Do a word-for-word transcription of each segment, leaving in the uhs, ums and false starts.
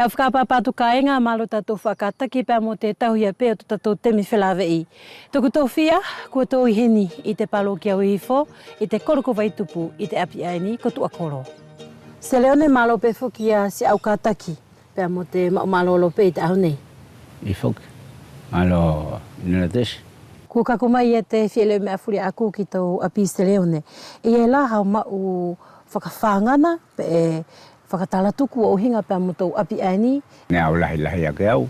Fakapapau atu kaiga, malo tatou fakataki pea mo te tauhi ia pe ʻo totatou temi felaveʻi. Toku tofiʻa, kua tou ʻi heni ʻi te palokia Uifo, ʻi te kolo ko Vaitupu, ʻi te ʻapi ʻaeni ko Tuʻakolo. Seleone, malo pe foki ia siʻau kataki pea mo te maʻu malolo pe ʻi te ʻaho nei. ʻIo foki. Malo Neletesi. Kua kaku mai ia te fia ʻiloʻi meʻa fuli ʻaku ki tou ʻapi Seleone. ʻE ʻi ai la hau maʻu fakafagana pe ʻe fakatala tuku ʻo ʻuhiga pea mo tou ʻapi ʻaeni? Neʻe au lahilahi ake au,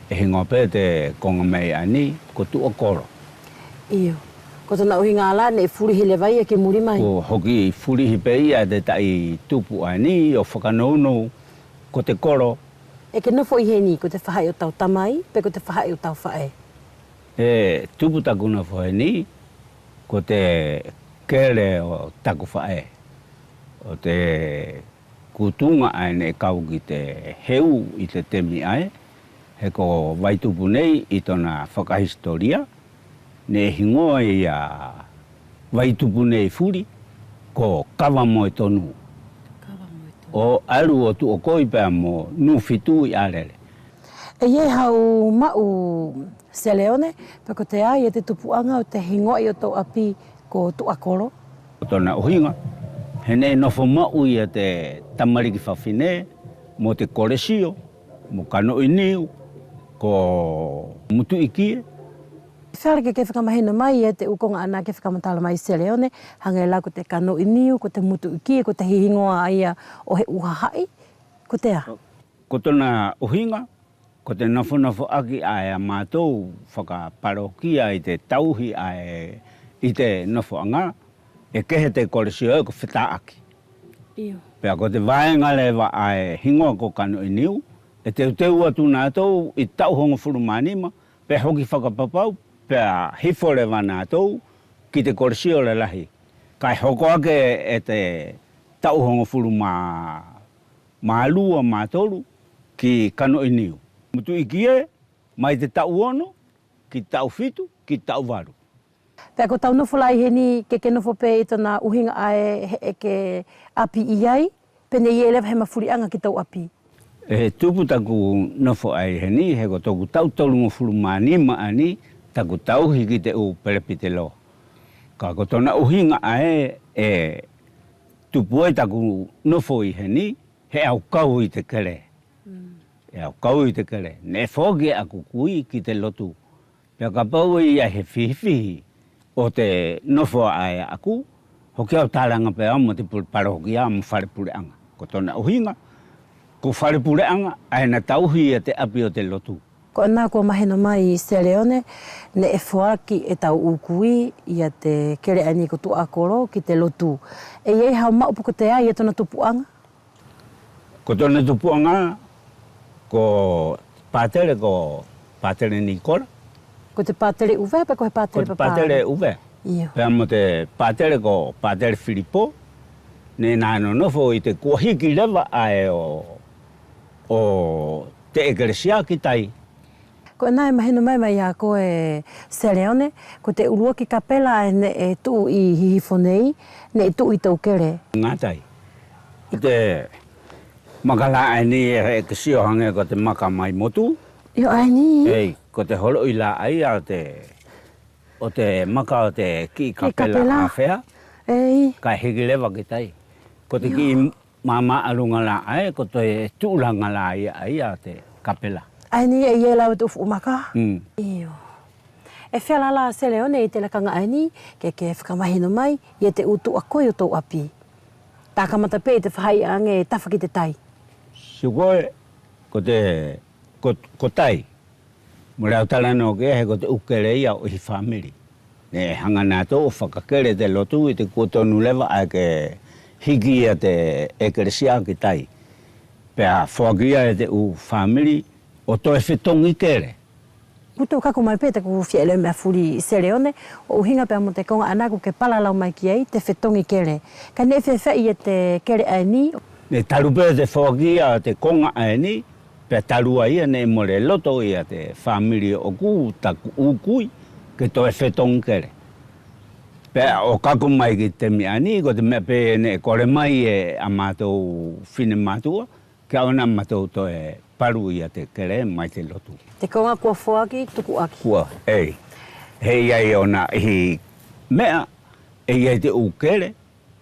ʻe higoa pe te koga mai ʻaeni ko Tuʻakolo. ʻIo. Ko tona ʻuhiga la neʻe fulihi leva ia ki muli mai. Kua hoki fulihi pe ia te taʻi tupu ʻaeni ʻo fakanounou ko te kolo. ʻE ke nofo ʻi heni ko te faʻahi ʻo tau tamai, pe ko te faʻahi ʻo tau faʻe? ʻE tupu taku nofo heni ko te kele ʻo taku faʻe, ʻo te kutuga ʻae neʻe kau ki te heu ʻi te temi ʻae, he ko Vaitupu nei ʻi tona fakahisitolia, neʻe higoa ia Vaitupu nei fuli ko Kavamoetonu. Kavamoetonu. ʻO alu ʻo tuʻakoi pea mo Nufitu ʻi Alele. ʻE ʻi ai hau maʻu Seleone, pe kotea ia te tupuʻaga ʻo te higoaʻi ʻo tou ʻapi ko Tuʻakolo? Ko tona ʻuhiga, he neʻe nofo maʻu ia te tamaliki fafine mo te kolesio, mo Kanoʻiniu, ko Mutuʻikie. Feala ke ke fakamahino mai ia te ʻu koga ʻaena ke fakamatala mai Seleone, hage la ko te Kanoʻiniu, ko te Mutuʻikie, ko te higoa ʻaia ʻo he ʻu hahaʻi, kotea? Ko tona ʻuhiga, ko te nofonofoʻaki ʻae ʻa matou fakapalokia ʻi te tauhi ʻae ʻi te nofoʻaga, ʻe kehe te kolesio ʻe ko Fetaʻaki. ʻIo. Pea ko te vaega leva ʻae higoa ko Kanoʻiniu, ʻe teuteu atu natou ʻi te taʻu hogofulu ma nima, pea hoki fakapapau, pea hifo leva natou ki te kolesio lalahi. Kaʻe hoko ake e te taʻu hogofulu ma, ma lua ma tolu ki Kanoʻiniu. Mutuʻikie, mai te taʻu ono, ki te taʻu fitu, ki te taʻu valu. Pea ko tau nofo la ʻi heni, ke ke nofo pe ʻi tona ʻuhiga ʻae he ʻe ke ʻapi ʻi ai, pe neʻe ʻi ai leva hema fuliʻaga ki tou ʻapi? ʻE tupu taku nofo ʻae ʻi heni, he ko toku taʻu tolugofulu ma nima ʻaeni, taku tauhi ki te ʻu pelepitelo. Kaʻe ko tona ʻuhiga ʻae ʻe tupu ai taku nofo ʻi heni, he ʻe au kau ʻi te kele. Mm. ʻE au kau ʻi te kele. Neʻe foaki ʻaku kui ki te lotu. Pea kapau ʻe ʻi ai he fihifihi ʻo te nofo ʻae ʻaku, hoki au talaga pea mo te pul-, palokia mo falepuleʻaga. Ko tona ʻuhiga, ko falepuleʻaga ʻae ʻe na tauhi ia te ʻapi ʻo te lotu. Ko ʻena kua mahino mai Seleone, neʻe foaki e tau ʻu kui ia te kele ʻaeni ko Tuʻakolo ki te lotu. ʻE ʻi ai hau maʻu pe kotea ia tona tupuʻaga? Ko tona tupuʻaga, ko patele, ko patele Nikola. Ko te patele ʻUvea pe ko he patele papale? Ko te patele ʻUvea. Io. Pea mo te patele ko patele Filipo, neʻe na nonofo ʻi te kua hiki leva ʻae ʻo, ʻo te ʻekelesia ki tai. Ko ʻena ʻe mahino mai mai ia koe Seleone, ko te ʻuluaki kapela ʻae neʻe tuʻu ʻi Hihifo nei, neʻe tuʻu ʻi tou kele. Gatai. Ko te maka la ʻaeni ʻe he ʻekelesia ʻo hage ko te maka mai motu. Io ʻaeni. Ei, ko te holoʻi la ʻaia ʻo te, ʻo te maka ʻo te kiʻi kapela ʻafea. Ei. Kaʻe hiki leva ki tai. Ko te kiʻi mama ʻaluga la ʻae, ko te tuʻulaga la ia ʻaia ʻo te kapela. ʻAeni ʻe ʻi ai la ʻo te ʻu fuʻu maka. Mm. Io. ʻE feala la Seleone ʻi te lakaga ʻaeni, ke ke fakamahino mai ia te ʻu tuʻakoi ʻo tou ʻapi. Ta kamata pe ʻi te faʻahi age tafa ki te tai. Sio koe, ko te, ko, ko tai. Mole au talanoa ki ai he ko te ʻu kele ia ʻo ʻihi famili. Neʻe haga natou ʻo fakakele te lotu ʻi te kua tonu leva ʻae ke hiki ia te ʻekelesia ki tai. Pea foaki ia e te ʻu famili ʻo toe fetogi kele. Kua tou kaku mai pe taku fia ʻiloʻi meʻa fuli Seleone, ʻo ʻuhiga pea mo te koga ʻaena kua ke palalau mai ki ai te fetogi kele. Kaʻe neʻe feafeaʻi ia te kele ʻaeni? Neʻe talu pe te foaki ia te koga ʻaeni, pea talu ai ia neʻe mole loto ia te famili ʻoʻoku, taku ʻu kui, ke toe fetogi kele. Pea ʻo kaku mai ki te temi ʻaeni, ko te meʻa pe neʻe kole mai e ʻa matou finematuʻa, Kaʻe ʻoua naʻa matou toe palu ia te kele mai te lotu. Te koga kua foaki tuku ʻaki. Kua, ʻei. He ʻe ʻi ai ʻona ʻihi meʻa, ʻe ʻi ai te ʻu kele,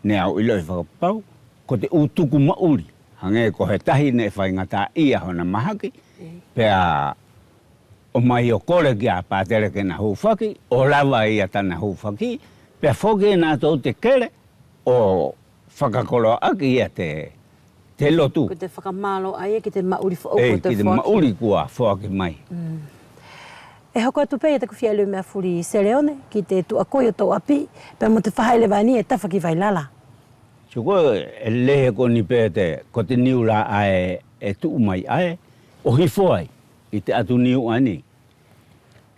neʻe au iloʻi fakapapau, ko te ʻu tuku maʻuli. Hage ko he tahi neʻe faigataʻaʻia hona mahaki, pea ʻomai ʻo kole kia patele ke na hufaki, ʻo lava ia tana hufaki, pea foaki e natou te kele, ʻo fakakoloa ʻaki ia te, te lotu. Ko te fakamalo ʻaia ki te maʻuli foʻou. ʻEi, ko te ki te foaki. Maʻuli kua foaki mai. Mm. ʻE hoko atu pe ia taku fia iloʻi meʻa fuli Seleone, ki te tuʻakoi ʻo tou ʻapi, pea mo te faʻahi leva ʻaeni ʻe tafa ki Vailala. Sio koe, ʻe lehe ko ni pe te, ko te niu la ʻae, ʻe tuʻu mai ʻae, ʻo hifo ai, ʻi te ʻatu niu ʻaeni.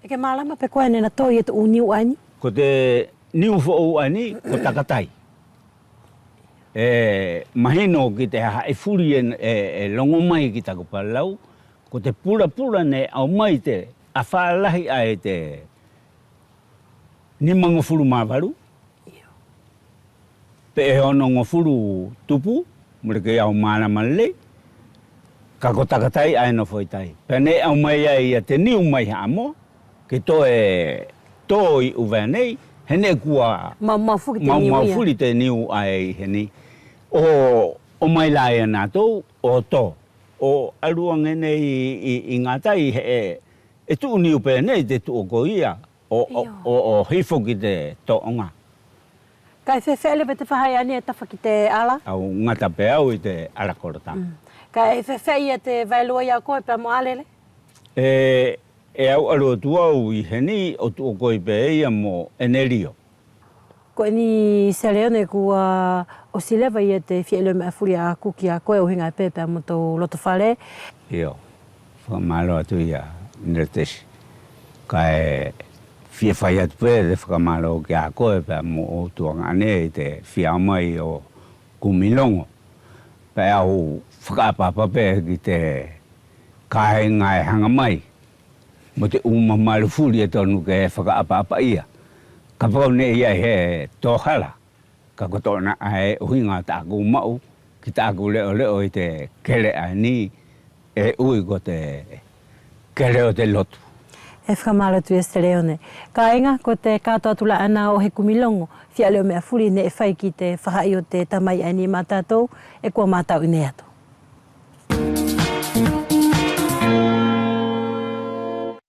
ʻE ke malama pe koe neʻe na to ia te ʻu niu ʻaeni? Ko te niu foʻou ʻaeni, ko Takatai. ʻE mahino ki te hahaʻi fuli ʻe, ʻe, ʻe logo mai ki taku palalau, ko te pulapula neʻe ʻaumai te afā lahi ʻae te nimagofulu ma valu. Pe ʻe onogofulu tupu, mole kei au malama lelei, kaʻe ko Takatai ʻae nofo ʻi tai. Pea neʻe ʻaumai ai ia te niu mai Haʻamoa, ke toe to ʻi ʻUvea nei, he neʻe kua maumau fuli te niu ia. Maumau fuli te niu ʻae ʻi heni. ʻO, ʻomai la ia natou, ʻo to. ʻO alu age nei ʻi, ʻi, ʻi gatai he ʻe, ʻe tuʻu niu pe nei te tuʻakoi ia. ʻO, ʻo, ʻIo. ʻO, ʻo hifo ki te toʻoga. Kaʻe feafeaʻi leva te faʻahi ʻaeni ʻe tafa ki te ala? Au gata pe au ʻi te ala kolotaga. Mm. Kaʻe feafeaʻi ia te vaelua ia koe pea mo Alele? ʻE, ʻe au alu atu au ʻi heni ʻo tuʻakoi pe ia mo Enelio. Ko ʻeni Seleone kua ʻosi leva ia te fia iloʻi meʻa fuli ʻaku kia koe ʻo ʻuhiga pe pea mo tou loto fale. ʻIo. Fakamalo atu ia Neletesi. Kaʻe fia fai atu pe te fakamalo kia koe pea mo ou tuagaʻane ʻi te fia ʻaumai ʻo kumi logo. Pea au fakaʻapaʻapa pe ki te kaiga ʻe haga mai mo te ʻu mamalu fuli ʻe tonu ke fakaʻapaʻapaʻia. Kapau neʻe ʻi ai he to hala. Kaʻe ko tona ʻae ʻuhiga taku maʻu ki taku leʻoleʻo ʻi te kele ʻaeni ʻe ui ko te kele ʻo te lotu. ʻE fakamalo atu ia Seleone. Kaiga, ko te katoa atu la ʻaena ʻo he kumi logo fia iloʻi meʻa fuli neʻe fai ki te faʻahi ʻo te tamai ʻaeni ia matatou, ʻe kua matau ʻi nei atu.